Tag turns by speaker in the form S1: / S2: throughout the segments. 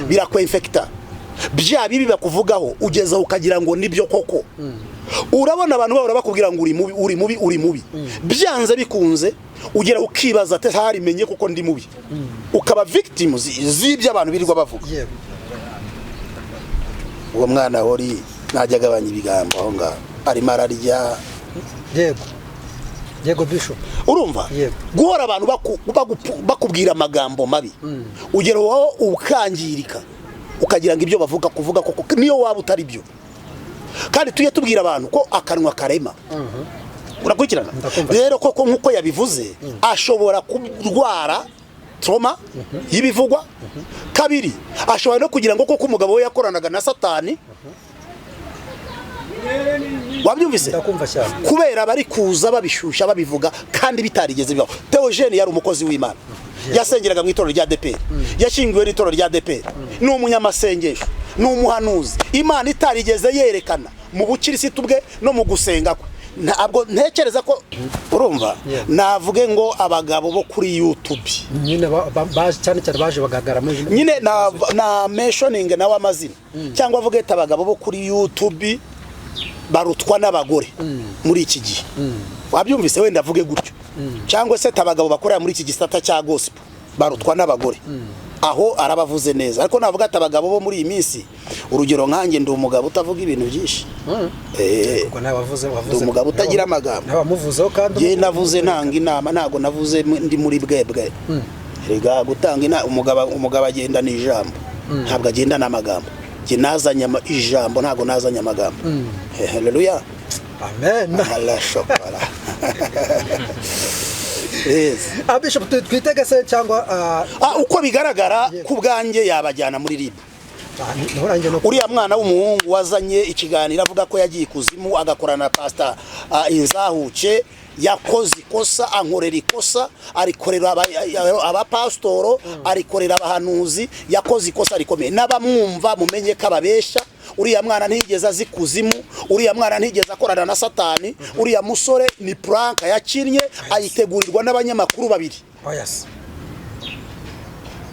S1: Birakwinfecta bya bibi bakuvugaho, ugeza ukagira ngo nibyo koko. Urabona abantu bahora bakubwira ngo uri mubi, uri mubi, uri mubi. Byanze bikunze ugera ukibaza ati: "Harimenye kuko ndi mubi?" Ukaba victim z'ibyo abantu birirwa bavuga. Uwo mwana hori najya agabanya ibigambo aho ngaho arimo ararya.
S2: Yego, Bishop.
S1: Urumva?
S2: Yego.
S1: Guhora abantu bakubwira amagambo mabi, ugera aho ukangirika, ukagira ngo ibyo bavuga kuvuga koko, niyo waba utari byo. Kandi tujye tubwira abantu ko akanwa karema. Urakurikirana?
S2: Ndakumva.
S1: Rero koko nk'uko yabivuze, ashobora kurwara trauma y'ibivugwa. Kabiri, ashobora no kugira ngo koko umugabo we yakoranaga na Satani. Wabyumvise?
S2: Ndakumva cyane.
S1: Kubera bari kuza babishusha, babivuga kandi bitarigeze bibaho. Theogene yari umukozi w'Imana, yasengeraga mu itorero rya ADEPR, yashyingiwe n'itorero rya ADEPR, ni umunyamasengesho, ni umuhanuzi. Imana itarigeze yerekana mu bukirisitu bwe no mu gusenga kwe, ntabwo ntekereza ko, urumva, navuge ngo abagabo bo kuri YouTube
S2: nyine baje cyane cyane, baje bagaragara muri
S1: nyine na mentioning nawe amazina, cyangwa avuge ati abagabo bo kuri YouTube barutwa n'abagore muri iki gihe. Wabyumvise? Wenda avuge gutyo, cyangwa se ati abagabo bakorera muri iki gisata cya gospel barutwa n'abagore. Aho arabavuze neza. Ariko navuga ati abagabo bo muri iyi minsi, urugero nkanjye ndi umugabo utavuga ibintu byinshi.
S2: Ubwo nawe wavuze
S1: Ndi umugabo utagira amagambo.
S2: Nawe wamuvuzeho kandi.
S1: Njye navuze ntanga inama, ntabwo navuze ndi muri bwebwe. Rega gutanga inama, umugabo agendana ijambo, ntabwo agendana amagambo. Njye nazanye ijambo, ntabwo nazanye amagambo. Haleluya.
S2: Amen.
S1: Arashokora. Yes.
S2: Ah, Bishop, twitege se cyangwa
S1: Uko bigaragara, ku bwanjye yabajyana muri RIB.
S2: Niho nanjye no
S1: Uriya mwana w'umuhungu wazanye ikiganiro avuga ko yagiye ikuzimu agakorana na Pastor Inzahuke, yakoze ikosa, ankorera ikosa, arikorera abapasitoro, arikorera abahanuzi. Yakoze ikosa rikomeye. N'abamwumva mumenye ko ababeshya. Uriya mwana ntiyigeze azi ikuzimu, uriya mwana ntiyigeze akorana na Satani. Uriya musore ni prank yakinnye, ayitegurirwa n'abanyamakuru babiri.
S2: Oya se,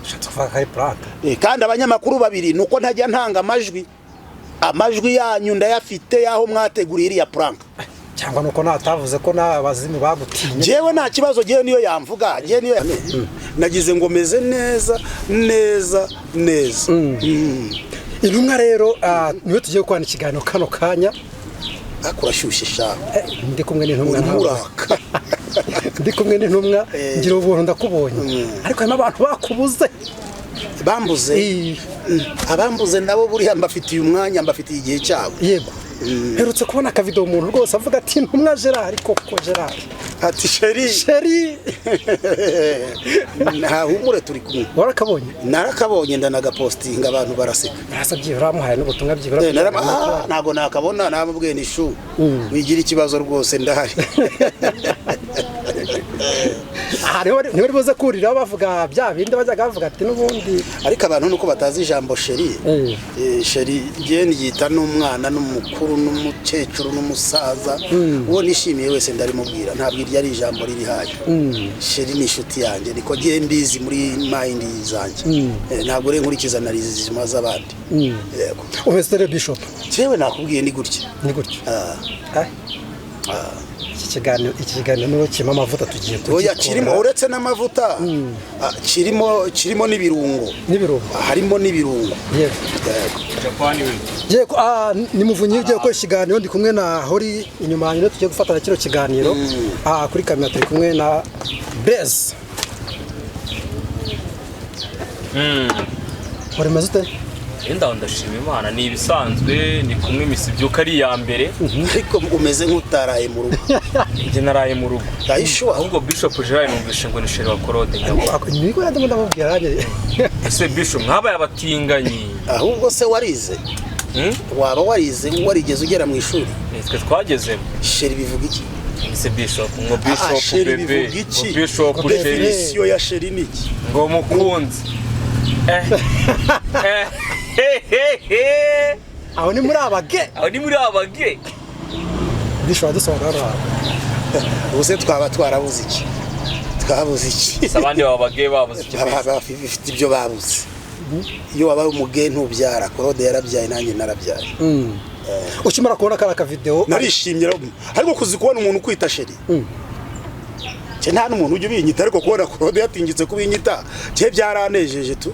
S2: ushatse kuvuga ko ari prank?
S1: Kandi abanyamakuru babiri, nuko ntajya ntanga amajwi. Amajwi yanyu ndayafite y'aho mwateguriye iriya prank.
S2: Cyangwa nuko natavuze ko n'abazimu bagutinye?
S1: Njyewe nta kibazo, njyewe niyo yamvuga, njyewe niyo nagize ngo meze neza neza neza.
S2: Intumwa rero, niwe tugiye gukorana ikiganiro kano kanya.
S1: Ariko urashyushye sha.
S2: Ndi kumwe n'intumwa.
S1: Urimo
S2: Ntabwo
S1: uraka.
S2: Ndi kumwe n'intumwa. Ngira ubuntu, ndakubonye, ariko harimo abantu bakubuze.
S1: Bambuze? Abambuze nabo buriya mbafitiye umwanya, mbafitiye igihe cyabo.
S2: Yego, mperutse kubona akavideo, umuntu rwose avuga ati: "Ntumwa Gerard, koko Gerard."
S1: Ati: "Chéri."
S2: Chéri.
S1: Ntahumure, turi kumwe.
S2: Warakabonye?
S1: Narakabonye, ndanagapostinga, abantu baraseka.
S2: Narasa byibura bamuhaye n'ubutumwa byibura.
S1: Ntabwo nakabona, namubwiye ni shu wigira ikibazo rwose, ndahari.
S2: Aha niho bari buze kurira bavuga bya bindi bajyaga bavuga ati n'ubundi.
S1: Ariko abantu nuko batazi ijambo chéri. Chéri njye ndyita n'umwana n'umukuru n'umukecuru n'umusaza, uwo nishimiye wese ndarimubwira. Ntabwo iryo ari ijambo riri hayo. Chéri ni inshuti yanjye, niko ngiye mbizi muri mind zanjye. Ntabwo rero nkurikiza na rizima z'abandi. Yego.
S2: Umeze rero, Bishop?
S1: Jewe nakubwiye, ni gutya.
S2: Ni gutyo.
S1: Ah.
S2: Ah. Iki kiganiro niwo kirimo amavuta, tugiye
S1: Oya, kirimo
S2: kugikora.
S1: Uretse n'amavuta, kirimo n'ibirungo.
S2: N'ibirungo.
S1: Harimo n'ibirungo.
S2: Yego.
S1: Yego.
S3: Japani we.
S2: Yego, ni Muvunyi ugiye gukora ikiganiro, ndi kumwe na Hori inyuma yanjye, tugiye gufatana kino kiganiro. Kuri kamera turi kumwe na Bez. Hori, umeze ute?
S3: Wenda ndashima Imana, ni ibisanzwe, ni kumwe imisi ibyuka ari iya mbere.
S1: Ariko umeze nk'utaraye mu rugo.
S3: Njye naraye mu rugo.
S1: Ndayishuwa.
S3: Ahubwo Bishop Gerard, numvise ngo ni chéri wa Claude Nyabo.
S2: Niko ndimo ndamubwira nanjye.
S3: Ese Bishop, mwabaye abatinganyi?
S1: Ahubwo se warize?
S3: Hmm?
S1: Waba warize, warigeze ugera mu ishuri?
S3: Nitwe twagezemo.
S1: Chéri bivuga iki?
S3: Ese Bishop, ngo Bishop
S1: Chéri
S3: bébé,
S1: bivuga iki?
S3: ngo Bishop chéri.
S1: Définition ya chéri ni iki?
S3: Ngo mukunzi, eh eh he he he.
S2: Aho ni muri abage.
S3: Aho ni muri abage.
S2: Bishop adusobanura hano.
S1: Ubu se twaba twarabuze iki? Twabuze iki?
S3: Ese abandi babage babuze iki?
S1: Baba bafite ibyo babuze. Iyo wabaye umugay ntubyara. Claude yarabyaye, nanjye narabyaye.
S2: Ukimara kubona kariya kavideo?
S1: Narishimye, ariko kuzi kubona umuntu ukwita chéri, cye nta n'umuntu ujya ubinyita, ariko kubona Claude yatingitse kubinyita cye byaranejeje tu.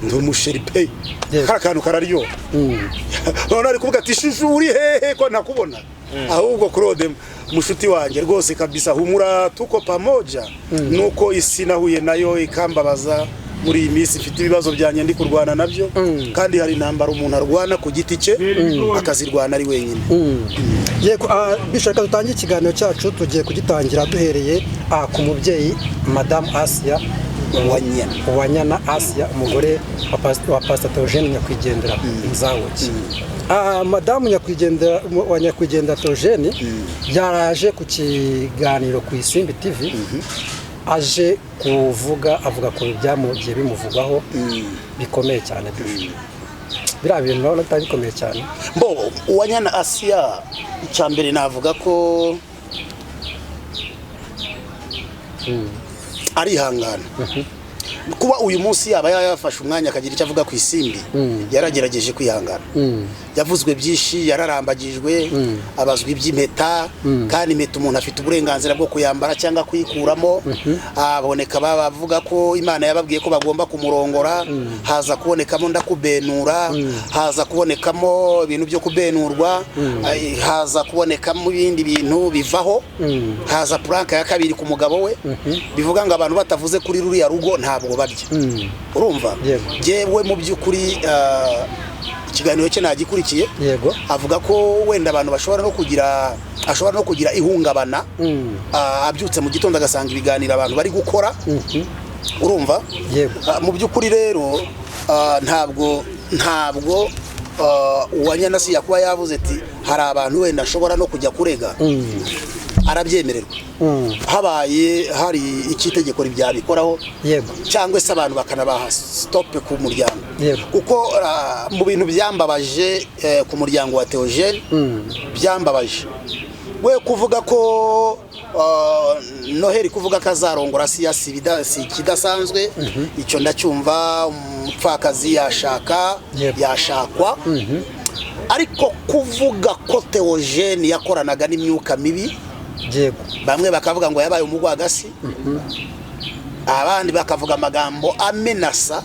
S1: Ndi umuchéri pe. Kariya kantu kararyoha. None ari kuvuga ati: "Chouchou, uri hehe ko ntakubona?" Ahubwo Claude, mushuti wanjye rwose kabisa, humura, tuko pamoja. Nuko isi nahuye nayo ikambabaza muri iyi minsi, mfite ibibazo byanjye ndi kurwana nabyo, kandi hari intambara umuntu arwana ku giti cye, akazirwana ari wenyine.
S2: Yego, Bishop, reka dutangire ikiganiro cyacu. Tugiye kugitangira duhereye ku mubyeyi Madamu Asia.
S1: Uwanyana.
S2: Uwanyana Asia, umugore wa Pastor Theogene nyakwigendera Nzawuki. Madamu nyakwigendera wa nyakwigendera Theogene yaraje ku kiganiro ku Isimbi TV, aje kuvuga, avuga ku byamugiye bimuvugwaho bikomeye cyane. Bishop, biriya bintu urabona bitari bikomeye cyane?
S1: Mbo Uwanyana Asiya, icya mbere navuga ko arihangana. Kuba uyu munsi yaba yafashe umwanya akagira icyo avuga ku Isimbi, yaragerageje kwihangana. Yavuzwe byinshi, yararambagijwe, abazwa iby'impeta, kandi impeta umuntu afite uburenganzira bwo kuyambara cyangwa kuyikuramo. Haboneka bavuga ko Imana yababwiye ko bagomba kumurongora, haza kubonekamo ndakubenura, haza kubonekamo ibintu byo kubenurwa, haza kubonekamo ibindi bintu bivaho, haza prank ya kabiri ku mugabo we. Bivuga ngo abantu batavuze kuri ruriya rugo ntabwo barya, urumva?
S2: Yego.
S1: Jyewe mu by'ukuri, ikiganiro cye nagikurikiye. Avuga ko wenda abantu bashobora no kugira, ashobora no kugira ihungabana, abyutse mu gitondo agasanga ibiganiro abantu bari gukora, urumva?
S2: Yego.
S1: Mu by'ukuri rero, ntabwo Uwanyana si yakuba yavuze ati hari abantu wenda ashobora no kujya kurega, arabyemererwa habaye hari icyo itegeko ryabikoraho cyangwa se abantu bakanabaha stop ku muryango. Kuko mu bintu byambabaje, ku muryango wa Theogene byambabaje, we kuvuga ko Noheli, kuvuga ko azarongora Asiya si ikidasanzwe, icyo ndacyumva, umupfakazi yashaka, yashakwa. Ariko kuvuga ko Theogene yakoranaga n'imyuka mibi, bamwe bakavuga ngo yabaye umugwagasi, abandi bakavuga amagambo amenasa,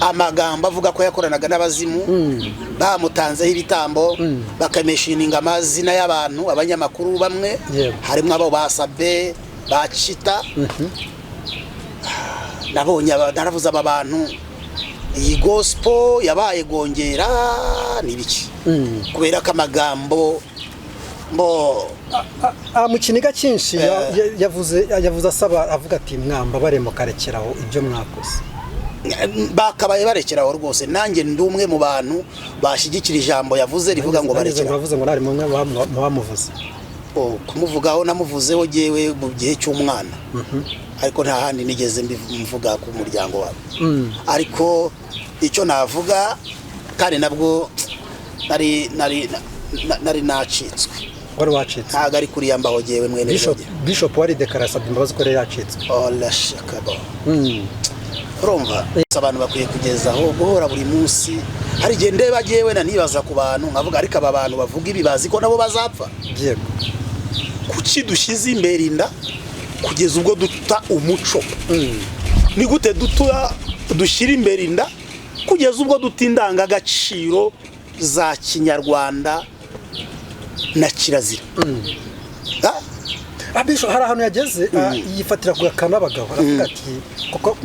S1: amagambo avuga ko yakoranaga n'abazimu, bamutanzeho ibitambo, bakamentioninga amazina y'abantu, abanyamakuru bamwe, harimo abo basabe bacita. Nabonye naravuze, aba bantu, iyi gospel yabaye gongera ni ibiki? Kubera ko amagambo mbo
S2: Mu kiniga cyinshi yavuze asaba, avuga ati: "Mwambabare mukarekeraho ibyo mwakoze."
S1: Bakabaye barekeraho rwose. Nanjye ndi umwe mu bantu bashyigikira ijambo yavuze rivuga ngo
S2: Nageze ngo
S1: barekeraho.
S2: bavuze ngo nari mumwe mu bamuvuze.
S1: Oh, kumuvugaho namuvuzeho jyewe mu gihe cy'umwana, ariko nta handi nigeze mvuga ku muryango wawe. Ariko icyo navuga, kandi nabwo nari nacitswe.
S2: Wari wacitse?
S1: Ntabwo ari kuriya mbaho jyewe mwene
S2: Bishop
S1: Jogera.
S2: Bishop wari dekara yasabye imbabazi ko yari yacitswe.
S1: Olashakabo, urumva abantu bakwiye kugezaho guhora buri munsi. Hari igihe ndeba jyewe na nibaza ku bantu, nkavuga: "Ariko aba bantu bavuga ibi bazi ko nabo bazapfa?" Kuki dushyize imbere inda kugeza ubwo duta umuco? Ni gute duta, dushyira imbere inda kugeza ubwo duta indangagaciro za kinyarwanda na kirazira? Ah?
S2: Bishop, hari ahantu yageze, yifatira ku gakana abagabo, aravuga ati kuko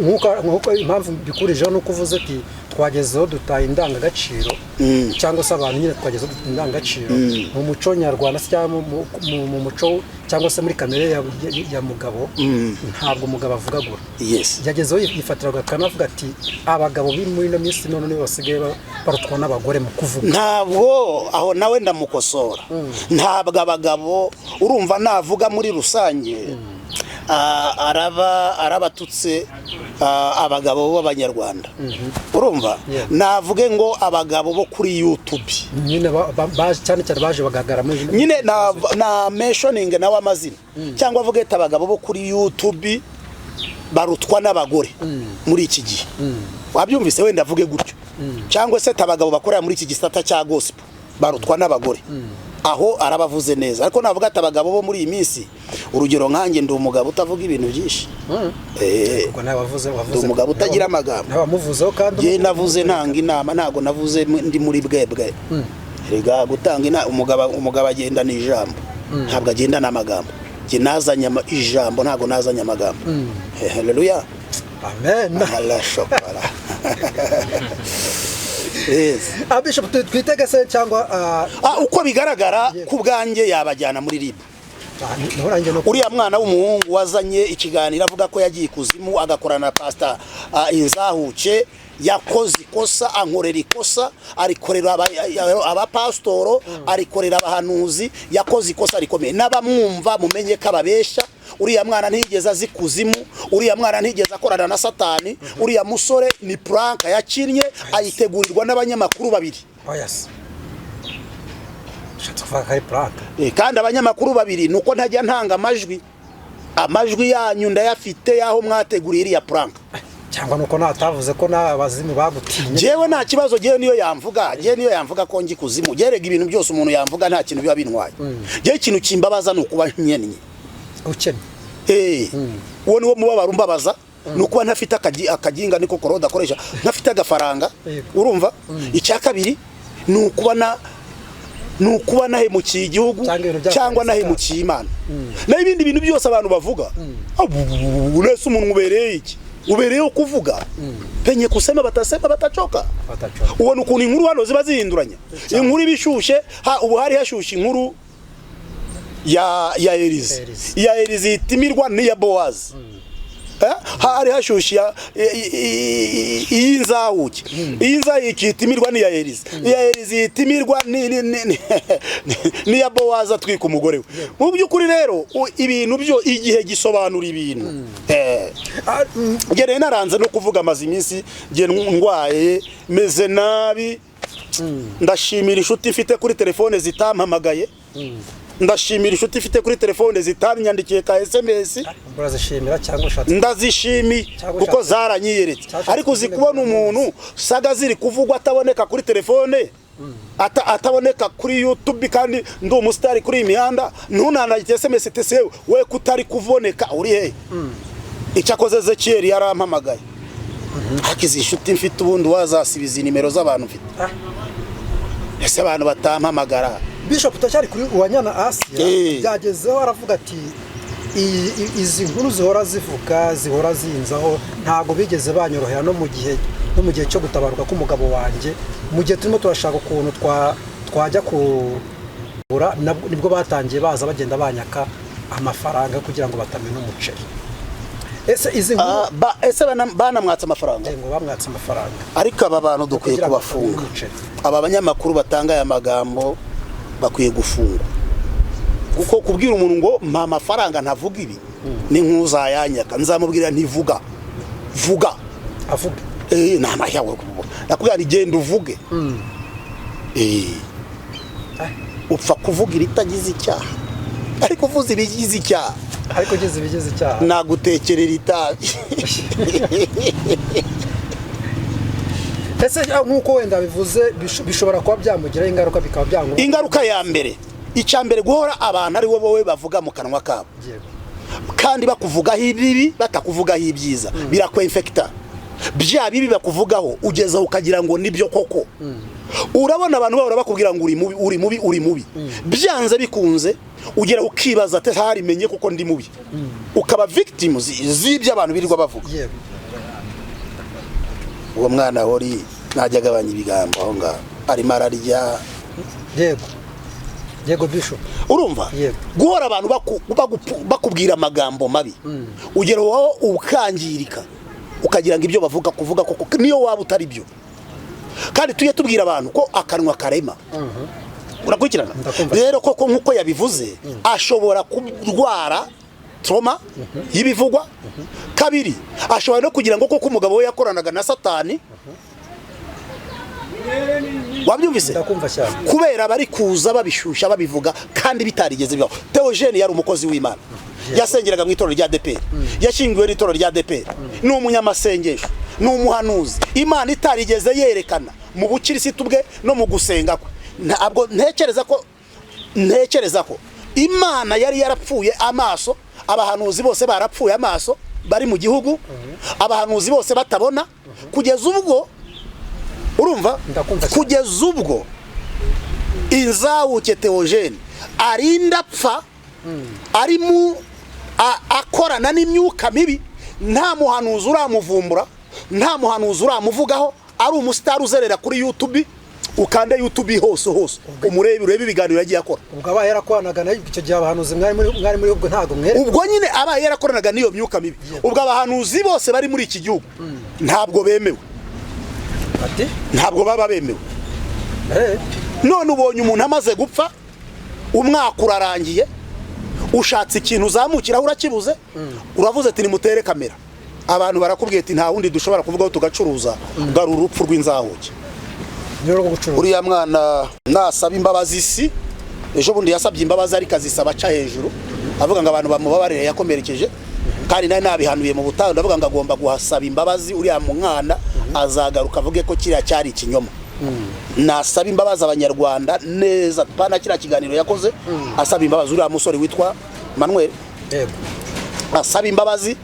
S2: nk'uko impamvu mbikurijeho nuko uvuze ati twagezeho dutaye indangagaciro, cyangwa se abantu nyine twagezeho dutaye indangagaciro mu muco nyarwanda se, cyangwa mu muco, cyangwa se muri kamere ya mugabo, ntabwo umugabo avugagura. Yagezeho yifatira ku gakana, avuga ati abagabo b'i muri ino minsi none nibo basigaye barutwa n'abagore mu kuvuga.
S1: Ntabwo aho nawe ndamukosora. Ntabwo abagabo, urumva, navuga muri rusange, araba arabatutse abagabo b'abanyarwanda, urumva? Navuge ngo abagabo bo kuri YouTube.
S2: Nyine cyane cyane baje bagaragara muri
S1: Nyine na mentioning nawe amazina, cyangwa avuge ati abagabo bo kuri YouTube barutwa n'abagore muri iki gihe, Wabyumvise? Wenda avuge gutyo, cyangwa se ati abagabo bakorera muri iki gisata cya gospel barutwa n'abagore. Aho arabavuze neza. Ariko navuga ati abagabo bo muri iyi minsi, urugero nkanjye ndi umugabo utavuga ibintu byinshi.
S2: Ubwo nawe wavuze
S1: Ndi umugabo utagira amagambo.
S2: Nawe wamuvuzeho kandi.
S1: Njye navuze ntanga inama, ntabwo navuze ndi muri bwebwe. Erega gutanga inama, umugabo agendana ijambo, ntabwo agendana amagambo. Njye nazanye ijambo, ntabwo nazanye amagambo. Haleluya.
S2: Amen.
S1: Arashokora. Yes.
S2: Ah, Bishop, twitege se cyangwa
S1: Uko bigaragara,
S2: Yego.
S1: ku bwanjye yabajyana muri RIB.
S2: Niho nanjye no
S1: Uriya mwana w'umuhungu wazanye ikiganiro avuga ko yagiye ikuzimu agakorana na Pastor Inzahuke yakoze ikosa, ankorera ikosa, arikorera abapasitoro, arikorera abahanuzi. Yakoze ikosa rikomeye. N'abamwumva mumenye ko ababeshya. Uriya mwana ntiyigeze azi kuzimu, uriya mwana ntiyigeze akorana na Satani. Uriya musore ni prank yakinnye, ayitegurirwa n'abanyamakuru babiri.
S2: Oya se, ushatse kuvuga ko ari prank?
S1: Kandi abanyamakuru babiri, nuko ntajya ntanga amajwi, amajwi yanyu ndayafite y'aho mwateguriye iriya prank.
S2: Cyangwa nuko natavuze ko n'abazimu bagutinye?
S1: Jewe nta kibazo, jewe niyo yamvuga, jewe niyo yamvuga ko ngi kuzimu. Jerega ibintu byose umuntu yamvuga nta kintu biba bintwaye. Jewe ikintu kimbabaza ni ukuba nkennye.
S2: Ukennye?
S1: Uwo niwo mubabaro umbabaza, ni ukuba ntafite akaginga, niko korode akoresha, ntafite agafaranga. Urumva, icya kabiri ni ukuba nahemukiye igihugu
S2: Cyangwa ibintu byabaye
S1: cyangwa nahemukiye Imana. Naho ibindi bintu byose abantu bavuga, urese umuntu ubereye iki? Ubereyeho kuvuga penye kusema, batasema batachoka.
S2: Batachoka.
S1: Ubona ukuntu inkuru hano ziba zihinduranya, inkuru iba ishyushye. Ubu hari hashyushye inkuru ya Elize.
S2: Elize.
S1: Iya Elize itimirwa n'iya Bowazi. Hari hashyushye iy'inzahuke, iy'inzahuke itimirwa n'iya Elize, iya Elize itimirwa n'iya Bowazi atwika umugore we. Mu by'ukuri rero, ibintu byo igihe gisobanura ibintu. Njye rero naranze no kuvuga, amaze iminsi njye ndwaye, meze nabi. Ndashimira inshuti mfite kuri telefone zitampamagaye, ndashimira inshuti mfite kuri telefone zitanyandikiye ka SMS.
S2: Urazishimira cyangwa ushatse
S1: Ndazishimiye
S2: Cyangwa
S1: kuko zaranyiyeretse.
S2: cyangwa
S1: Ariko uzi
S2: ushatse
S1: kubona
S2: kuvuga
S1: umuntu saga ziri kuvugwa ataboneka kuri telefone, ataboneka kuri YouTube, kandi ndi umusitari kuri iyi mihanda, ntunanagite SMS tese we kutari kuboneka, uri he? Icyakoze Ezekiel yarampamagaye. Ariko izi nshuti mfite, ubundi wazasibiza nimero z'abantu mfite? Ese abantu batampamagara?
S2: Bishop, utacyari kuri Uwanyana Asia. Byagezeho aravuga ati izi nkuru zihora zivuga, zihora zinzaho, ntabwo bigeze banyorohera no mu gihe cyo gutabaruka k'umugabo wanjye, mu gihe turimo turashaka ukuntu twajya kugura, nibwo batangiye baza bagenda banyaka amafaranga kugira ngo batamena umuceri. Ese izi nkuru
S1: Ese banamwatse amafaranga?
S2: Ngo bamwatse amafaranga.
S1: Ariko aba bantu dukwiye
S2: Kugira ngo
S1: kubafunga.
S2: batamena umuceri.
S1: Aba banyamakuru batanga aya magambo bakwiye gufungwa, kuko kubwira umuntu ngo mpa amafaranga ntavuga ibi ni nk'uzayanyaka. Nzamubwira ntivuga, vuga.
S2: Avuge.
S1: Ni amahyawe nakubwira nti genda uvuge. Upfa kuvuga iritagize icyaha, ariko uvuze ibigize icyaha,
S2: Ariko ugeze ibigize icyaha,
S1: nagutekerera itabi.
S2: Ese nk'uko wenda bivuze, bishobora kuba byamugiraho ingaruka, bikaba byangwa?
S1: Ingaruka ya mbere, icya mbere, guhora abantu ari wowe bavuga mu kanwa kabo kandi bakuvugaho ibibi, batakuvugaho ibyiza, birakwemfekita. Bya bibi bakuvugaho ugezaho ukagira ngo nibyo koko. Urabona abantu bahora bakubwira ngo uri mubi, uri mubi, uri mubi, byanze bikunze ugera ukibaza ati harimenye kuko ndi mubi, ukaba victim z'ibyo abantu birirwa bavuga. Uwo mwana hori ntajya agabanya ibigambo aho ngaho arimo ararya.
S2: Yego, Bishop.
S1: Urumva?
S2: Yego.
S1: Guhora abantu bakubwira amagambo mabi, ugera aho ukangirika, ukagira ngo ibyo bavuga kuvuga koko, niyo waba utari byo. Kandi tujye tubwira abantu ko akanwa karema. Urakurikirana?
S2: Ndakumva.
S1: Rero koko nk'uko yabivuze, ashobora kurwara trauma y'ibivugwa. Kabiri, ashobora no kugira ngo koko umugabo we yakoranaga na Satani. Wabyumvise?
S2: Ndakumva cyane.
S1: Kubera bari kuza babishusha, babivuga kandi bitarigeze bibaho. Theogene yari umukozi w'Imana, yasengeraga mu itorero rya ADEPR, yashyingiwe n'itorero rya ADEPR, ni umunyamasengesho. Ni umuhanuzi Imana itarigeze yerekana mu bukirisitu bwe no mu gusenga kwe. Ntabwo ntekereza ko Imana yari yarapfuye amaso, abahanuzi bose barapfuye amaso bari mu gihugu, abahanuzi bose batabona, kugeza ubwo, urumva,
S2: Ndakumva cyane.
S1: kugeza ubwo Inzahuke Theogene arinda apfa ari mu akorana n'imyuka mibi, nta muhanuzi uramuvumbura, nta muhanuzi uramuvugaho, ari umusitari uzerera kuri YouTube. Ukande YouTube hose hose umurebe, urebe ibiganiro yagiye akora.
S2: Ubwo abaye yarakoranaga nayo icyo gihe, abahanuzi mwari muri ubwo ntabwo mwere?
S1: Ubwo nyine abaye yarakoranaga n'iyo myuka mibi, ubwo abahanuzi bose bari muri iki gihugu ntabwo bemewe.
S2: Ati?
S1: Ntabwo baba bemewe. None ubonye umuntu amaze gupfa, umwaka urarangiye, ushatse ikintu uzamukiraho urakibuze, uravuze ati nimutere kamera. Abantu barakubwiye ati nta wundi dushobora kuvugaho tugacuruza, garura urupfu rw'inzahuke.
S2: Niyo rwo gucuruza.
S1: Uriya mwana nasaba imbabazi isi. Ejo bundi yasabye imbabazi ariko azisaba aca hejuru, avuga ngo abantu bamubabarire yakomerekeje, kandi nari nabihanuye mu butayu, ndavuga ngo agomba guhasaba imbabazi. Uriya mwana azagaruka avuge ko kiriya cyari ikinyoma. Nasaba imbabazi Abanyarwanda neza, pana kiriya kiganiro yakoze asaba imbabazi uriya musore witwa Manuel. Asaba imbabazi.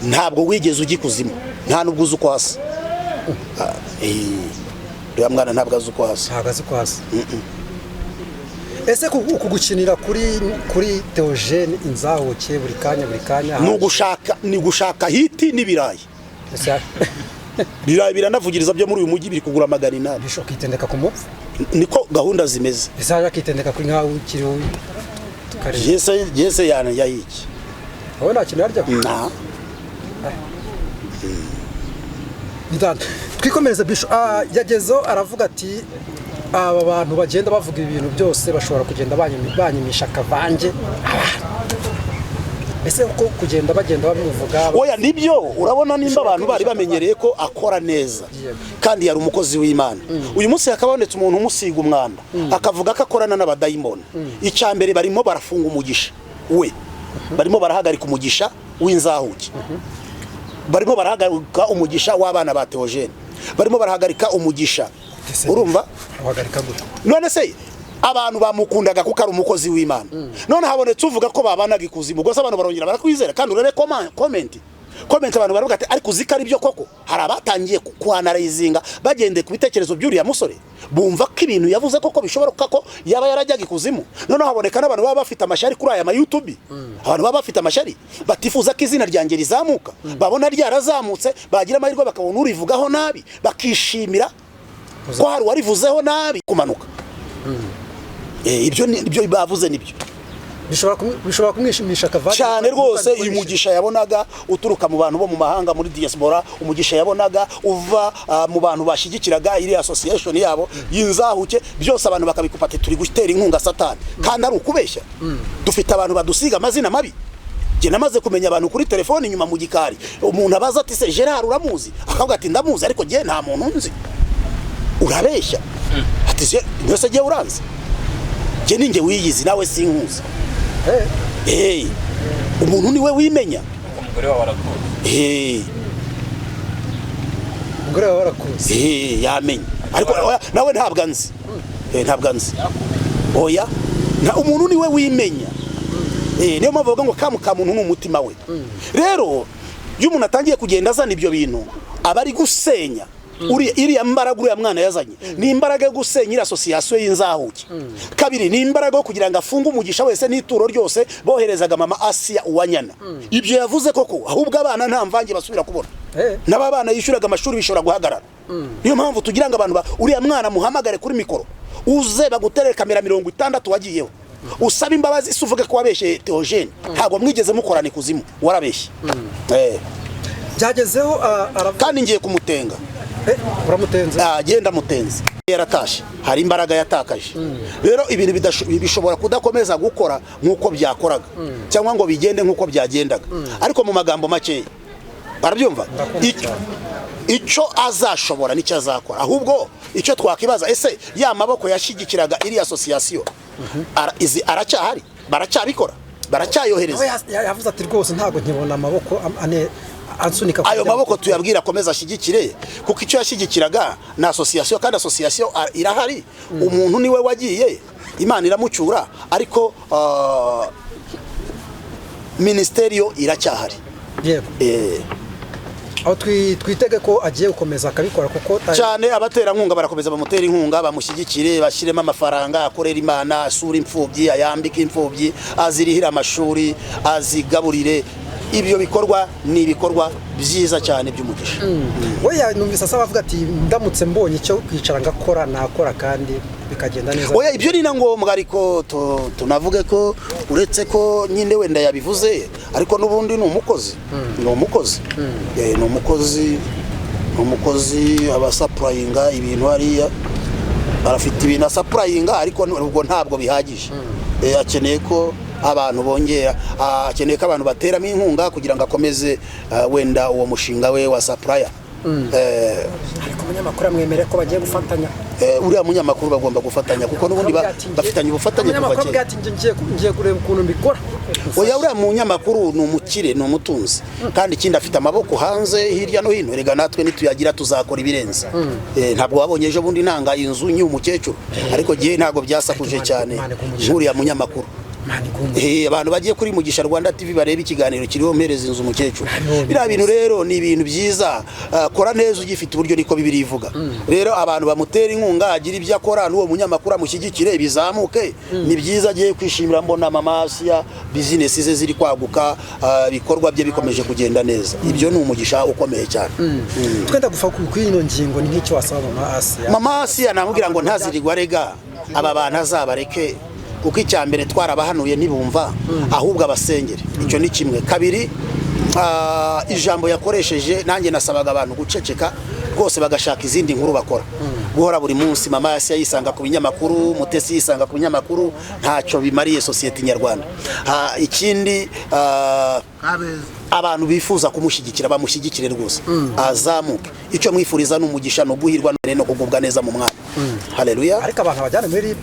S1: Ntabwo wigeze ujya ikuzimu, nta nubwo uzi uko hasa. Uriya mwana ntabwo azi uko hasa.
S2: Ntabwo azi ko hasa. Ese uku gukinira kuri Theogene Inzahuke buri kanya, buri kanya?
S1: Ni ugushaka hit n'ibirayi.
S2: Ese
S1: Ibirayi biranavugiriza byo muri uyu mujyi biri kugura 800.
S2: Bishobora kwitendeka ku mupfu.
S1: Niko gahunda zimeze.
S2: Ese haje akitendeka kuri nkawe ukiriho tukareba?
S1: Jese yana yayiki.
S2: Wowe nta kintu yarya.
S1: Na.
S2: Ndanda. Twikomereze, Bisho. Yagezeho aravuga ati aba bantu bagenda bavuga ibintu byose bashobora kugenda banyimisha akavange abantu. Ese ko kugenda bagenda babimuvuga?
S1: Oya, nibyo. Urabona nimba abantu bari bamenyereye ko akora neza kandi yari umukozi w'Imana, uyu munsi hakabonetse umuntu umusiga umwanda akavuga ko akorana n'abadayimoni, icya mbere barimo barafunga umugisha we, barimo barahagarika umugisha w'inzahuke, barimo barahagarika umugisha w'abana ba Theogene, barimo barahagarika umugisha.
S2: Ese
S1: Urumva?
S2: Uhagarika gute?
S1: None se abantu bamukundaga kuko ari umukozi w'Imana, none habonetse uvuga ko babanaga ikuzimu, gusa abantu barongera barakwizera? Kandi urebe comment abantu baravuga ati ariko uzi ko ari byo koko? Hari abatangiye kuanalyzinga bagendeye ku bitekerezo by'uriya musore, bumva ko ibintu yavuze koko bishobora ko yaba yarajyaga ikuzimu. Noneho haboneka n'abantu baba bafite amashyari kuri aya ma YouTube, abantu baba bafite amashyari batifuza ko izina ryanjye rizamuka, babona ryarazamutse, bagira amahirwe bakabona urivugaho nabi, bakishimira ko hari uwarivuzeho nabi kumanuka. Ibyo bavuze nibyo.
S2: Bishobora kumwishimisha akavange.
S1: Cyane rwose. Uyu mugisha yabonaga uturuka mu bantu bo mu mahanga, muri diaspora, umugisha yabonaga uva mu bantu bashyigikiraga iriya association yabo y'inzahuke, byose abantu bakabikupa ati turi gutera inkunga Satani, kandi ari ukubeshya. Dufite abantu badusiga amazina mabi. Njye namaze kumenya abantu kuri telefone inyuma mu gikari, umuntu abaza ati se Gerard uramuzi? Akavuga ati ndamuzi, ariko njye nta muntu nzi, urabeshya. Ati se ntose jye uranzi? Njye ninjye wiyizi, nawe sinkuzi. Umuntu niwe wimenya.
S3: Umugore wawe arakuzi.
S2: Umugore wawe arakuzi?
S1: Yamenye, ariko oya, nawe ntabwo anzi. Ntabwo anzi, oya. Umuntu niwe wimenya. Niyo mpamvu bavuga ngo kamu ka muntu ni umutima we. Rero iyo umuntu atangiye kugenda azana ibyo bintu, aba ari gusenya iriya mbaraga uriya mwana yazanye. Ni imbaraga yo gusenya iriya association y'inzahuke. Kabiri, ni imbaraga yo kugira ngo afunge umugisha wese n'ituro ryose boherezaga mama Asiya Uwanyana. Ibyo yavuze koko, ahubwo abana nta mvange basubira kubona. N'aba bana yishyuraga amashuri bishobora guhagarara. Niyo mpamvu tugira ngo abantu uriya mwana muhamagare kuri mikoro, uze baguterere kamera 60 wagiyeho, usaba imbabazi se, uvuge ko wabeshye Theogene, ntabwo mwigeze mukorana ikuzimu, warabeshye.
S2: Byagezeho aravuga.
S1: Kandi ngiye kumutenga.
S2: Uramutenze?
S1: Genda mutenze, yaratashe, hari imbaraga yatakaje. Rero ibintu bishobora kudakomeza gukora nk'uko byakoraga cyangwa ngo bigende nk'uko byagendaga. Ariko mu magambo makeya, barabyumva.
S2: Ndakumva cyane.
S1: Icyo azashobora nicyo azakora. Ahubwo icyo twakibaza, ese ya maboko yashyigikiraga iriya association izi aracyahari? Baracyabikora? Baracyayohereza?
S2: Nawe yavuze ati rwose ntabwo nkibona amaboko ane ansunika
S1: Ayo
S2: kujya-
S1: maboko tuyabwira akomeza ashyigikire, kuko icyo yashyigikiraga ni association, kandi association irahari. Umuntu niwe wagiye, Imana iramucyura, ariko minisiteri yo iracyahari.
S2: Yego. Aho twitege ko agiye gukomeza akabikora kuko
S1: Cyane, abaterankunga barakomeza bamutera inkunga, bamushyigikire, bashyiremo amafaranga, akorera Imana, asure imfubyi, ayambike imfubyi, azirihire amashuri, azigaburire. Ibyo bikorwa ni ibikorwa byiza cyane by'umugisha.
S2: We numvise asaba, avuga ati: "Ndamutse mbonye icyo kwicara ngakora, nakora kandi bikagenda neza."
S1: Oya, ibyo ni na ngombwa, ariko tunavuge ko uretse ko nyine wenda yabivuze, ariko n'ubundi ni umukozi, ni umukozi. Ni umukozi, ni umukozi, abasupplyinga ibintu hariya, arafite ibintu asupplyinga, ariko ubwo ntabwo bihagije. Akeneye ko abantu bongera, akeneye ko abantu bateramo inkunga kugira ngo akomeze wenda uwo mushinga we wa supplier.
S2: Ariko umunyamakuru amwemereye ko bagiye gufatanya.
S1: Uriya munyamakuru bagomba gufatanya, kuko n'ubundi bafitanye ubufatanye kuva
S2: Umunyamakuru
S1: kera.
S2: avuga ati: "Ngiye kureba ukuntu mbikora."
S1: Oya, uriya munyamakuru ni umukire, ni umutunzi, kandi ikindi afite amaboko hanze hirya no hino. Rega natwe nituyagira tuzakora ibirenze. Ntabwo wabonye ejo bundi ntanga inzu nyi umukecuru, ariko gihe ntabwo byasakuje
S2: Imana
S1: cyane
S2: Imana iguhe umugisha.
S1: nk'uriya munyamakuru.
S2: Imana iguhe umugisha.
S1: Abantu bagiye kuri Mugisha Rwanda TV barebe ikiganiro kiriho mpereza inzu umukecuru.
S2: Nabibonye.
S1: Biriya bintu rero ni ibintu byiza. Kora neza ugifite uburyo, niko Bibiliya ivuga. Rero abantu bamutera inkunga, agira ibyo akora, n'uwo munyamakuru amushyigikire, bizamuke, ni byiza. Agiye kwishimira mbona Mama Asiya business ze ziri kwaguka, ibikorwa bye bikomeje kugenda neza. Ibyo ni umugisha ukomeye cyane.
S2: Twenda gufa kuri ino ngingo, ni nk'icyo wasaba Mama Asiya?
S1: Mama Asiya namubwira ngo ntazirirwa arega aba bantu, azabareke, kuko icya mbere twarabahanuye ntibumva, ahubwo abasengere. Icyo ni kimwe. Kabiri, ijambo yakoresheje, nanjye nasabaga abantu guceceka rwose, bagashaka izindi nkuru bakora. Guhora buri munsi Mama Asiya yisanga ku binyamakuru, Mutesi yisanga ku binyamakuru, ntacyo bimariye sosiyete nyarwanda. Ikindi, abantu bifuza kumushyigikira bamushyigikire rwose, azamuke. Icyo mwifuriza ni umugisha, ni uguhirwa no kugubwa neza mu mwanya. Haleluya.
S2: Ariko abantu bajyana muri RIB.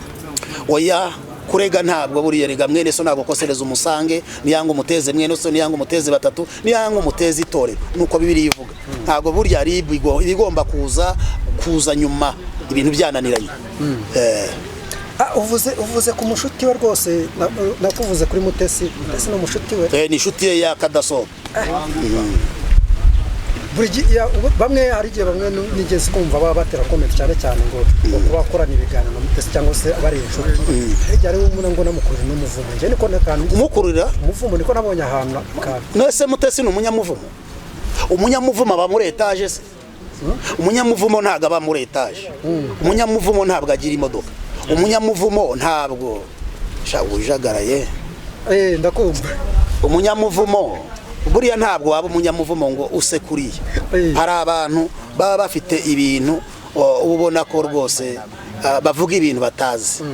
S1: Oya, kurega ntabwo buriya rega mwene so ntabwo kosereza umusange, niyanga umuteze mwene so, niyanga umuteze batatu, niyanga umuteze itorero, nuko Bibiliya ivuga. Ntabwo burya RIB igomba kuza nyuma ibintu byananiranye.
S2: Uvuze ku mushuti we rwose, nakuvuze kuri Mutesi. Mutesi ni umushuti we.
S1: Ni inshuti ye ya kadasohoka.
S2: Buri bamwe, hari igihe bamwe nigeze kumva baba batera comment, cyane cyane ngo kuba bakorana ibiganiro na Mutesi cyangwa se bari inshuti, hari igihe ari umuntu ngo namukurira n'umuvumo. Njye niko n'akantu
S1: Umukururira?
S2: Umuvumo, niko nabonye ahantu akantu.
S1: Nese Mutesi ni umunyamuvumo? Umunyamuvumo aba muri etaje se? Umunyamuvumo ntabwo aba muri etaje, umunyamuvumo ntabwo agira imodoka, umunyamuvumo ntabwo sha ujagaraye.
S2: Ndakumva.
S1: Umunyamuvumo buriya ntabwo waba umunyamuvumo ngo use kuriya. Hari abantu baba bafite ibintu uba ubona ko rwose bavuga ibintu batazi.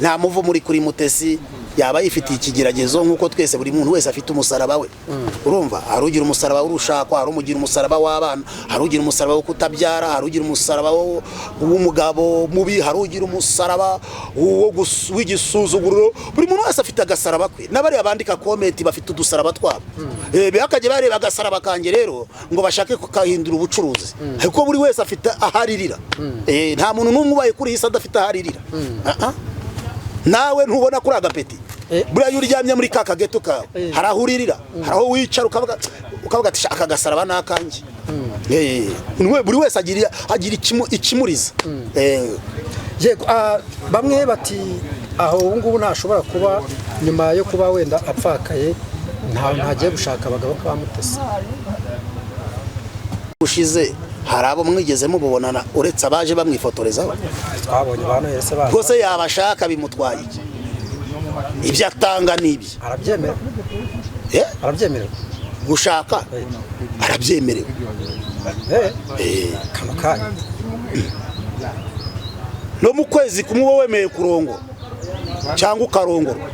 S1: Nta muvumo uri kuri Mutesi, yaba yifitiye ikigeragezo nk'uko twese, buri muntu wese afite umusaraba we. Urumva, hari ugira umusaraba w'urushako, hari umugira umusaraba w'abana, hari ugira umusaraba wo kutabyara, hari ugira umusaraba w'umugabo mubi, hari ugira umusaraba w'igisuzuguriro. Buri muntu wese afite agasaraba kwe. N'abariya bandika comment bafite udusaraba twabo. Bakajya bareba agasaraba kanjye rero ngo bashake kukahindura ubucuruzi, ariko buri wese afite aharirira. Nta muntu n'umwe ubaye kuri iyi si adafite aharirira. Ah, ah. Nawe ntubona kuri agapeti? Buriya iyo uryamye muri ka kageto kawe, hari aho uririra, hari aho wicara ukavuga ati: "Sha, aka gasaraba ni akanjye." Buri wese agira ikimuriza.
S2: Yego, bamwe bati aho ubu ngubu ntashobora kuba nyuma yo kuba wenda apfakaye, ntagiye gushaka abagabo kwa Mutesi.
S1: Ushize hari abo mwigeze mububonana uretse abaje bamwifotorezaho?
S2: Twabonye ba Noheli se baza.
S1: Rwose yabashaka bimutwaye iki? Ibyo atanga ni ibye.
S2: Arabyemera. Arabyemerewe.
S1: Gushaka arabyemerewe.
S2: Kano kanya?
S1: No mu kwezi kumwe uba wemeye kurongora cyangwa ukarongorwa.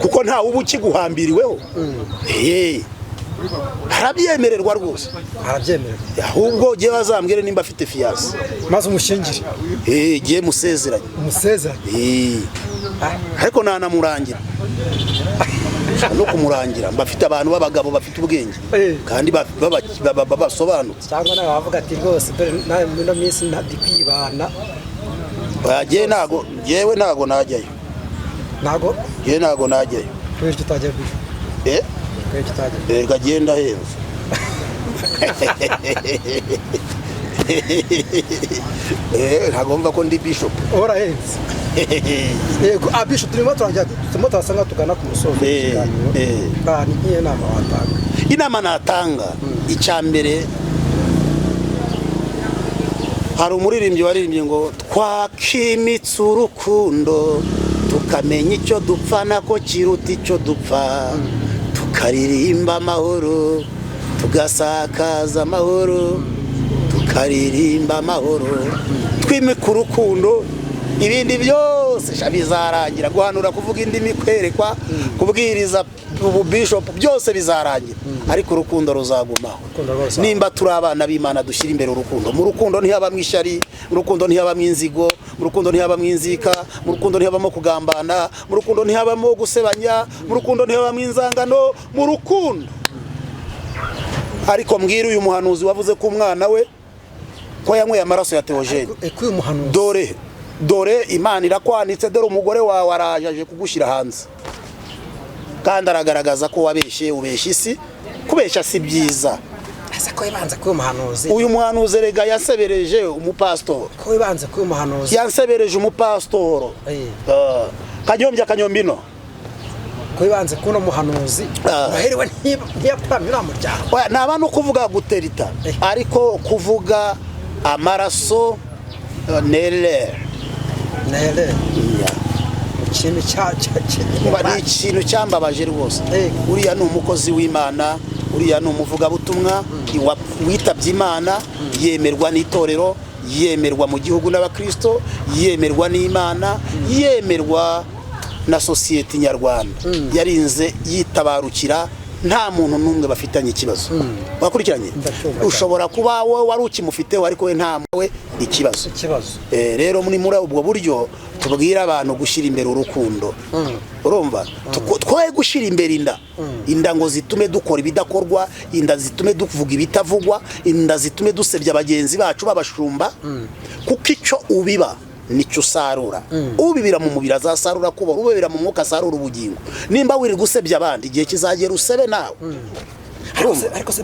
S1: Kuko ntawe uba ukiguhambiriweho. Arabyemererwa rwose.
S2: Arabyemerewe.
S1: Ahubwo ugiye bazambwire nimba afite fiancé.
S2: Maze umushyingire.
S1: Igiye musezeranye.
S2: Umusezeranye.
S1: Ariko ntanamurangira. No kumurangira, bafite abantu b'abagabo bafite ubwenge kandi basobanutse.
S2: Cyangwa nawe wavuga ati rwose dore nawe muri ino minsi ndi kwibana.
S1: Oya, ntago yewe, ntago najyayo.
S2: Ntago?
S1: Yewe, ntago najyayo.
S2: Kubera icyo utajya, Bisho?
S1: Eh?
S2: Kubera icyo utajya?
S1: Reka, genda henze. Ntagomba ko ndi bishop.
S2: Urahenze, yego. Bisho, turimo turangira, turimo turasa nkaho tugana ku musozo w'ikiganiro. Ni nk'iyo nama watanga?
S1: Inama natanga, icya mbere, hari umuririmbyi waririmbye ngo twakimitse urukundo, tukamenya icyo dupfa nako kiruta icyo dupfa, tukaririmba amahoro, tugasakaza amahoro, tukaririmba amahoro, twimika urukundo, ibindi byose sha bizarangira. Guhanura, kuvuga indimi, kwerekwa, kubwiriza, ububishopu, byose bizarangira, ariko urukundo ruzagumaho.
S2: Urukundo rwose.
S1: Nimba turi abana b'Imana, dushyira imbere urukundo. Mu rukundo ntihabamo ishyari, mu rukundo ntihabamo inzigo, mu rukundo ntihabamo inzika, mu rukundo ntihabamo kugambana, mu rukundo ntihabamo gusebanya, mu rukundo ntihabamo inzangano, mu rukundo. Ariko mbwira uyu muhanuzi wavuze ko umwana we ko yanyweye amaraso ya Theogene.
S2: Ko uyu muhanuzi
S1: Dore, dore Imana irakwanitse, dore umugore wawe araje, aje kugushyira hanze, kandi aragaragaza ko wabeshye, ubeshya isi. Kubeshya si byiza.
S2: Ese ko wibanze kuri uyu muhanuzi?
S1: Uyu muhanuzi rega yasebereje umupasitoro.
S2: Ko wibanze kuri uyu muhanuzi?
S1: Yansebereje umupasitoro. Kanyombya, Kanyombino.
S2: Ko wibanze kuri uno muhanuzi? Noheli we ntiyapuramye uriya muryango?
S1: Oya, naba no kuvuga guterita, ariko kuvuga amaraso, nere.
S2: Nere ikintu cya
S1: Umva, ni ikintu cyambabaje rwose. Uriya ni umukozi w'Imana, uriya ni umuvugabutumwa witabye Imana, yemerwa n'itorero, yemerwa mu gihugu n'abakristo, yemerwa n'Imana, yemerwa na sosiyete nyarwanda. Yarinze yitabarukira nta muntu n'umwe bafitanye ikibazo. Wakurikiranye?
S2: Ndacyumva cyane.
S1: Ushobora kuba wowe wari ukimufiteho, ariko we nta we ikibazo.
S2: Ikibazo.
S1: Rero muri ubwo buryo tubwira abantu gushyira imbere urukundo, urumva, twoye gushyira imbere inda, inda ngo zitume dukora ibidakorwa, inda zitume tuvuga ibitavugwa, inda zitume dusebya bagenzi bacu b'abashumba, kuko icyo ubiba nicyo usarura. Ubibira mu mubiri azasarura kubora, ubibira mu mwuka asarura ubugingo. Nimba wirirwa usebya abandi, igihe kizagera usebe nawe.
S2: Ariko se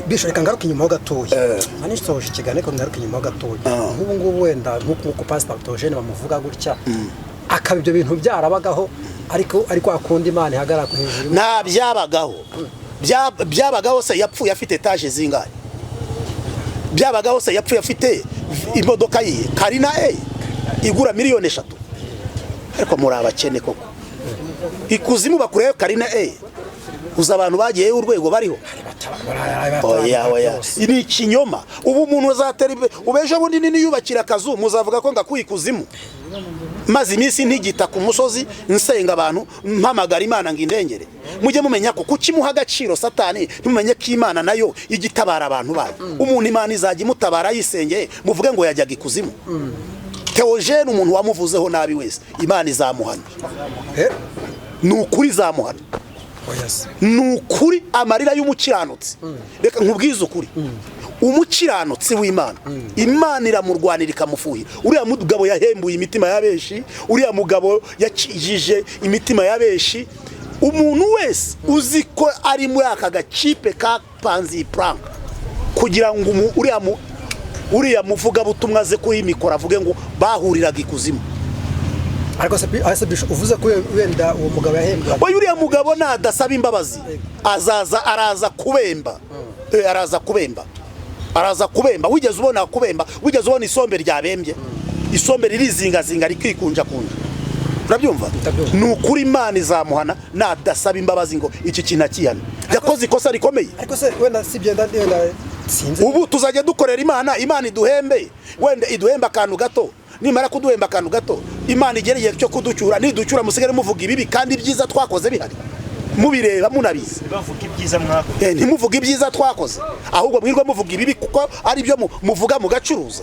S2: Bisho, reka ngaruke inyuma ho gatoya. Nta nisoje ikiganiro, ariko ngaruke inyuma ho gatoya. Nk'ubu ngubu wenda nk'uko Pastor Theogene bamuvuga gutya, akaba ibyo bintu byarabagaho, ariko akunda Imana ihagarara hejuru.
S1: Nta byabagaho. Byabagaho se yapfuye afite etaje zingahe? Byabagaho se yapfuye afite imodoka ye Karina E igura miliyoni 3? Ariko muri abakene koko, ikuzimu bakureyo Karina E? Uzi abantu bagiyeyo urwego bariho? Oya, oya, ni ikinyoma. Ubu umuntu azatera imbere, ubu ejo bundi nini yubakira akazu, muzavuga ko ngakuye ikuzimu. Maze iminsi ntigita ku musozi, nsenga abantu, mpamagara Imana ngo indengere. Mujye mumenya ko kuki muha agaciro Satani, ntimumenye ko Imana nayo ijya itabara abantu bayo. Umuntu Imana izajya imutabara yisengeye, muvuge ngo yajyaga ikuzimu? Theogene, umuntu wamuvuzeho nabi wese, Imana izamuhana. Ni ukuri, izamuhana.
S2: Oya se.
S1: Ni ukuri, amarira y'umukiranutsi, reka nkubwize ukuri, umukiranutsi w'Imana, Imana iramurwanira ikamufuhira. Uriya mugabo yahembuye imitima ya benshi, uriya mugabo yakijije imitima ya benshi. Umuntu wese uzi ko ari muri aka gakipe kapanze iyi prank kugira ngo uriya muvugabutumwa aze kuri mikoro avuge ngo bahuriraga ikuzimu.
S2: Ariko se Bisho, uvuze ko wenda uwo mugabo yahembwe?
S1: Oya, uriya mugabo nadasaba imbabazi, azaza, araza kubemba. Araza kubemba, araza kubemba. Wigeze ubona kubemba? Wigeze ubona isombe ryabembye? Isombe ririzingazinga, rikikunjakunja, urabyumva?
S2: Ndabyumva.
S1: Ni ukuri, Imana izamuhana nadasaba imbabazi ngo iki kintu akihane. Yakoze ikosa rikomeye.
S2: Ariko se wenda si ibyo, wenda sinzi.
S1: Ubu tuzajya dukorera Imana, Imana iduhembe, wenda iduhembe akantu gato. Nimara kuduhemba akantu gato, Imana igera igihe cyo kuducyura, niducyura musigare muvuga ibibi kandi ibyiza twakoze bihari, mubireba, munabizi.
S4: Bavuga ibyiza mwakoze.
S1: Ntimuvuge ibyiza twakoze, ahubwo mwirwe muvuga ibibi, kuko ari byo muvuga mugacuruza.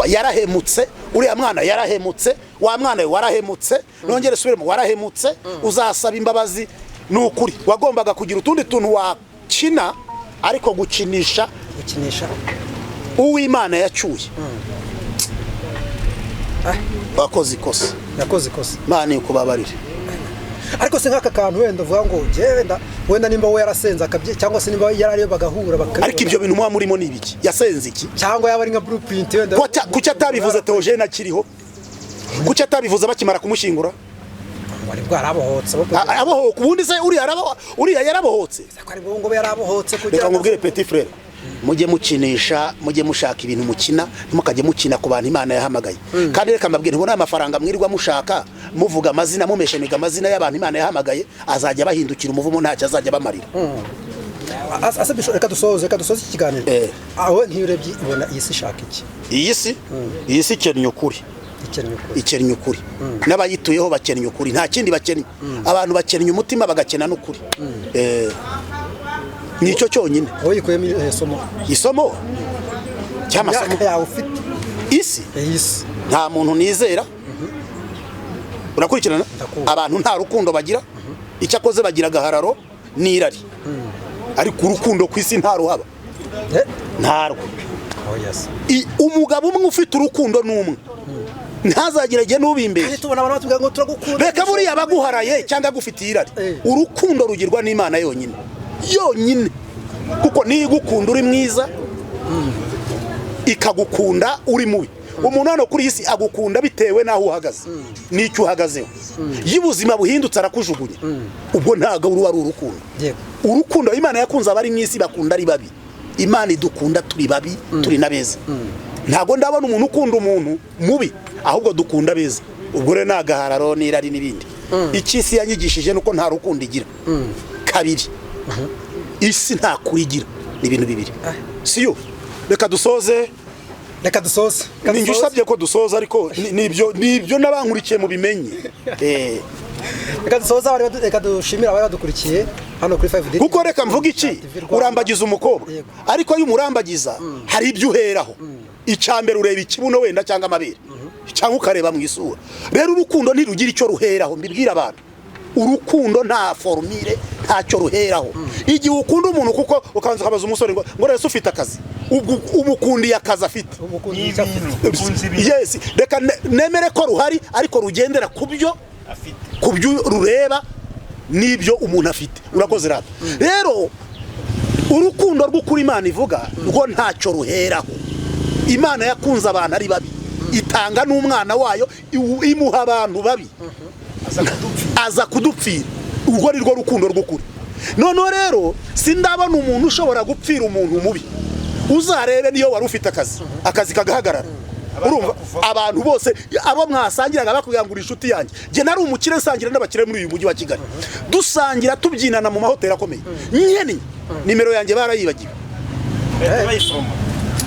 S1: Yarahemutse uriya mwana, yarahemutse wa mwana we, warahemutse. Nongere subiremo, warahemutse. Uzasaba imbabazi. Ni ukuri, wagombaga kugira utundi tuntu wakina, ariko gukinisha
S2: Gukinisha
S1: uw'Imana yacyuye, wakoze ikosa.
S2: Yakoze ikosa.
S1: Imana ikubabarire.
S2: Ariko se nk'aka kantu wenda uvuga ngo njyewe wenda nimba we yarasenze akabye, cyangwa se nimba yarariyo bagahura bakabibona.
S1: Ariko ibyo bintu muba murimo ni ibiki? Yasenze iki?
S2: Cyangwa yaba ari nka blueprint wenda.
S1: Kuki atabivuze Theogene akiriho? Kuki atabivuze bakimara kumushyingura?
S2: Wari bwarabohotse bo
S1: Abohoka ubundi se uriya yarabohotse?
S2: Ko ari bwo ngo yarabohotse kugira
S1: Reka nkubwire, petit frère, mujye mukinisha, mujye mushaka ibintu mukina, ntimukajye mukina ku bantu Imana yahamagaye. Kandi reka mbabwire, ntubona aya mafaranga mwirirwa mushaka, muvuga amazina, mumesheniga amazina y'abantu Imana yahamagaye, azajya bahindukira umuvumo, ntacyo azajya bamarira.
S2: Ase Bishop, reka dusoze iki kiganiro. Aho ntiyo urebye ubona iyi si ishaka iki?
S1: Iyi si ikennye ukuri.
S2: Ikennye ukuri.
S1: Ikennye ukuri, n'abayituyeho bakennye ukuri, nta kindi bakennye. Abantu bakennye umutima, bagakena n'ukuri. Nicyo cyonyine.
S2: Wowe yikuyemo irihe somo?
S1: Isomo cy'amasomo?
S2: Imyaka yawe ufite.
S1: Isi?
S2: Iyi si.
S1: Nta muntu nizera. Urakurikirana?
S2: Ndakumva.
S1: Abantu nta rukundo bagira. Icyo akoze bagira agahararo n'irari, ariko urukundo ku isi nta ruhaba. Ntarwo.
S2: Oh yes.
S1: Umugabo umwe ufite urukundo ni umwe, ntazagire igihe n'ubimbeshye.
S2: Kandi tubona abantu batubwira ngo turagukunda.
S1: Reka, buriya abaguharaye cyangwa agufitiye irari, urukundo rugirwa n'Imana yonyine yonyine, kuko niyo igukunda uri mwiza, ikagukunda uri mubi. Umuntu hano kuri iyi si agukunda bitewe n'aho uhagaze n'icyo uhagazeho. Iyo ubuzima buhindutse arakujugunya, ubwo ntabwo ruba ari urukundo. Urukundo Imana yakunze abari mu isi, bakunda ari babi. Imana idukunda turi babi, turi na beza. Ntabwo ndabona umuntu ukunda umuntu mubi, ahubwo dukunda beza. Ubwo rero ni agahararo n'irari n'ibindi. Icyo isi yanyigishije ni uko nta rukundo igira. Kabiri, isi nta kuri igira. Ni ibintu bibiri. Siyo, reka dusoze.
S2: Reka dusoze. Reka
S1: Ninjye
S2: dusoze.
S1: usabye ko dusoza, ariko nibyo n'abankurikiye mubimenye.
S2: Reka dusoze reka dushimire abari badukurikiye hano kuri 5D.
S1: Kuko reka mvuga iki,
S2: TV Rwanda.
S1: urambagiza umukobwa, ariko iyo umurambagiza hari ibyo uheraho. Icya mbere ureba ikibuno wenda, cyangwa amabere, cyangwa ukareba mu isura. Rero urukundo ntirugira icyo ruheraho. Mbibwira abantu, urukundo nta formule, ntacyo ruheraho. Igihe ukunda umuntu, kuko ukabanza ukabaza umusore ngo rero se ufite akazi, ubwo umukundiye akazi afite.
S2: Umukunzi icyo afite.
S4: Ukunze ibintu.
S1: Yes, reka nemere ko ruhari, ariko rugendera ku byo
S4: afite.
S1: Ku byo rureba n'ibyo umuntu afite. Urakoze rata. Rero urukundo rw'ukuri Imana ivuga rwo ntacyo ruheraho. Imana yakunze abantu ari babi, itanga n'umwana wayo, imuha abantu babi,
S4: Aza kudupfira.
S1: Aza kudupfira. Urwo ni rwo rukundo rw'ukuri. Noneho rero sindabona umuntu ushobora gupfira umuntu mubi. Uzarebe niyo wari ufite akazi, akazi kagahagarara, urumva abantu bose abo mwasangiraga bakubwira ngo uri inshuti yanjye. Njye nari umukire, nsangira n'abakire muri uyu mujyi wa Kigali, dusangira, tubyinana mu mahoteli akomeye. Nyene nimero yanjye barayibagiwe.
S4: Bahita bayiforoma.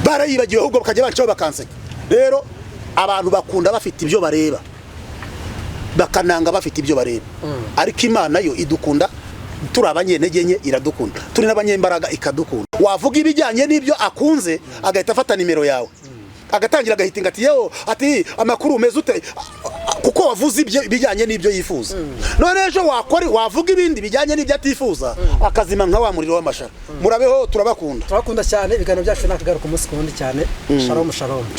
S1: Barayibagiwe, ahubwo bakajya bancaho bakanseka. Rero abantu bakunda bafite ibyo bareba, bakananga bafite ibyo bareba, ariko Imana yo idukunda turi abanyentege nke, iradukunda turi n'abanyembaraga, ikadukunda. Wavuga ibijyanye n'ibyo akunze, agahita afata nimero yawe, agatangira agahitinga ati: "Yewe," ati, "amakuru, umeze ute?" Kuko wavuze ibyo ibijyanye n'ibyo yifuza. None ejo wakora, wavuga ibindi bijyanye n'ibyo atifuza, akazima nka wa muriro w'amashara. Murabeho, turabakunda.
S2: Turabakunda cyane. Ibiganiro byacu nakagaruka umunsi ku wundi cyane. Shalom, shalom.